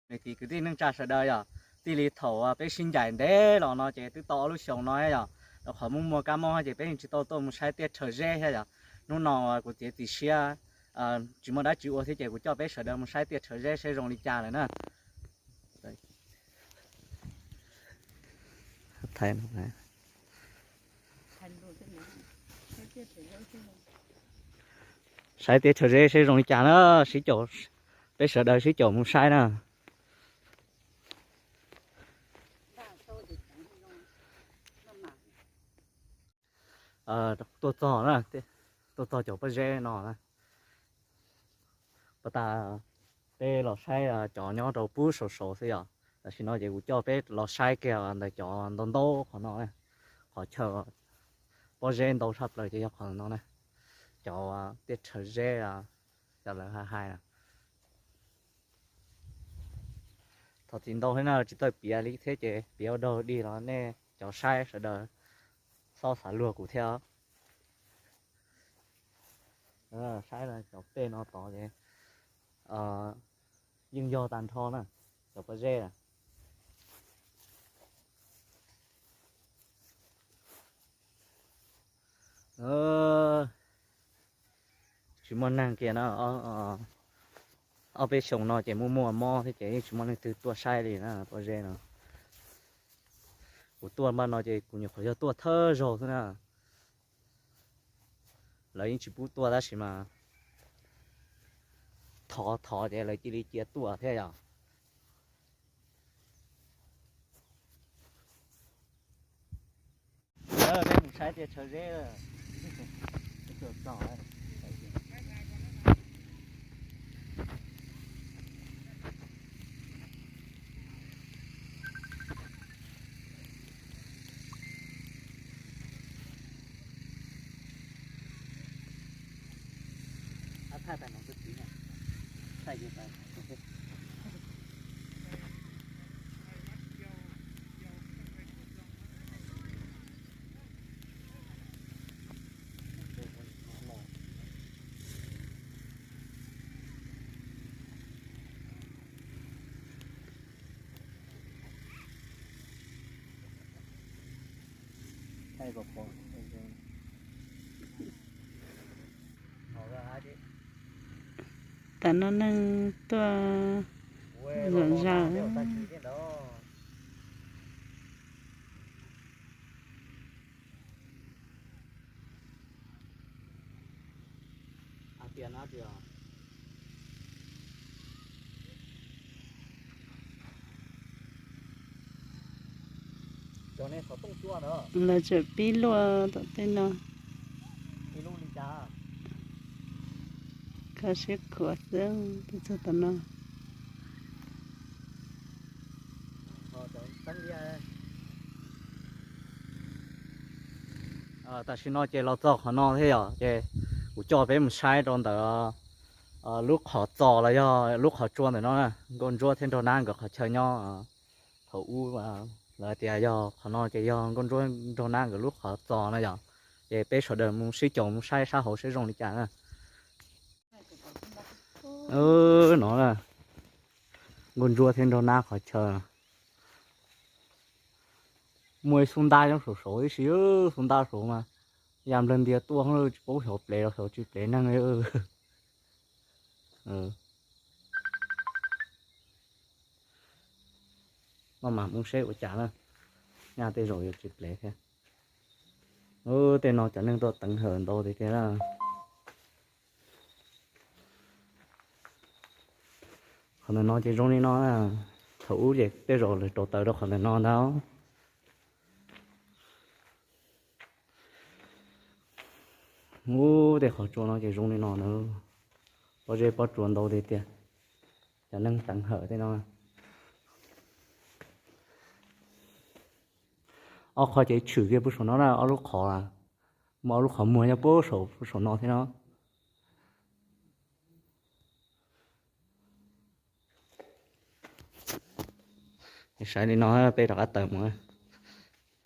Niam txiv kwv tij neej tsa sawv daws yom, txij li thaum peb sib ncaim ntev los no ces twb tau ob lub xyoos no yom, rau qhov muaj muaj kab mob ces peb yeej tsis tau tuaj mus saib tiaj rhawv zeb thiab yom. Hnub no kuv txiav txim siab, tsis muaj dab tsi ua thiab ces kuv coj peb sawv daws mus saib tiaj rhawv zeb saib zoo li cas lawm na. Saib tiaj rhawv zeb saib zoo li cas na, sib caum, peb sawv daws sib caum mus saib na. Tuaj txog na, tuaj txog cov pob zeb no na. Pas tas peb los saib cov nyob rau pub saum saud xwb yom. Tam sim no ces kuv coj peb los saib kiag ntawm cov ntau ntau qhov no, qhov chaw pob zeb ntau tshaj plaws ces yog qhov no na. Cov tiaj rhawv zeb, cov lawv hais hais na. Thov txim ntau thiab na, tsis tau piav li thiab ces piav ua dog dig los nej cov saib sawv daws txhob xav luag kuv thiab. Saib cov pej no tod ces yeej yog tag nrho na, cov pob zeb na. Tsis muaj neeg kiag na, ob peb xyoo no ces muaj muaj mob thiab ces yeej tsis muaj leej twg tuaj saib li na pob zeb no. Kuv tuaj npaj no ces kuv nyuam qhuav yog tuaj thawj zaug xwb na. Lawv yeej tsis pub tuaj tab sis mas thov thov ces lawv cia li cia tuaj thiab yom. Peb mus saib tiaj rhawv zeb. Tam no neeg tuaj zom zaws. Lawv tseem pib luaj tom tej no. Kho siab khuav xwb, twb txog tom no. Tam sim no ces los txog qhov no thiab yom, ces kuv coj peb mus saib rau ntawm lub qhov txos los yog lub qhov tsua ntawm no na, nkauj ntsuab thiab nraug nab nkawd qhov chaw nyob. Thaum ub lawv tias yog qhov no ces yog nkauj ntsuab nraug nab nkawd lub qhov txos no yom, ces peb sawv daws mus sib caum mus saib sab hauv saib zoo li cas na. No nkauj ntsuab thiab nraug nab qhov chaw. Muaj ib xub ntab nyob saum saud ib si, xub ntab saud mas ya nplawg ntias tuaj tsis paub xyov plev los xyov tsis plev neeg li. Maj mam mus seb ua cas na, nyaj tej zaum yuav tsis plev thiab. Tej no cov neeg tuaj teev hawm ntau tiag tiag na. Qhov ntawm no ces zoo li no na, thaum ub ces tej zaum lawv rauv taws rau qhov ntawm no ntag. Ub, tej qhov tsua no ces zoo li no na, pob zeb pob tsuas ntau tiag tiag, cov neeg teev hawm tej no. Ob qho ces tshwm kiag puag saum no na, ob lub qhov, muaj ob lub qhov muag nyob puag saum, puag saum no thiab no. Saib li no peb rov qab tawm mus.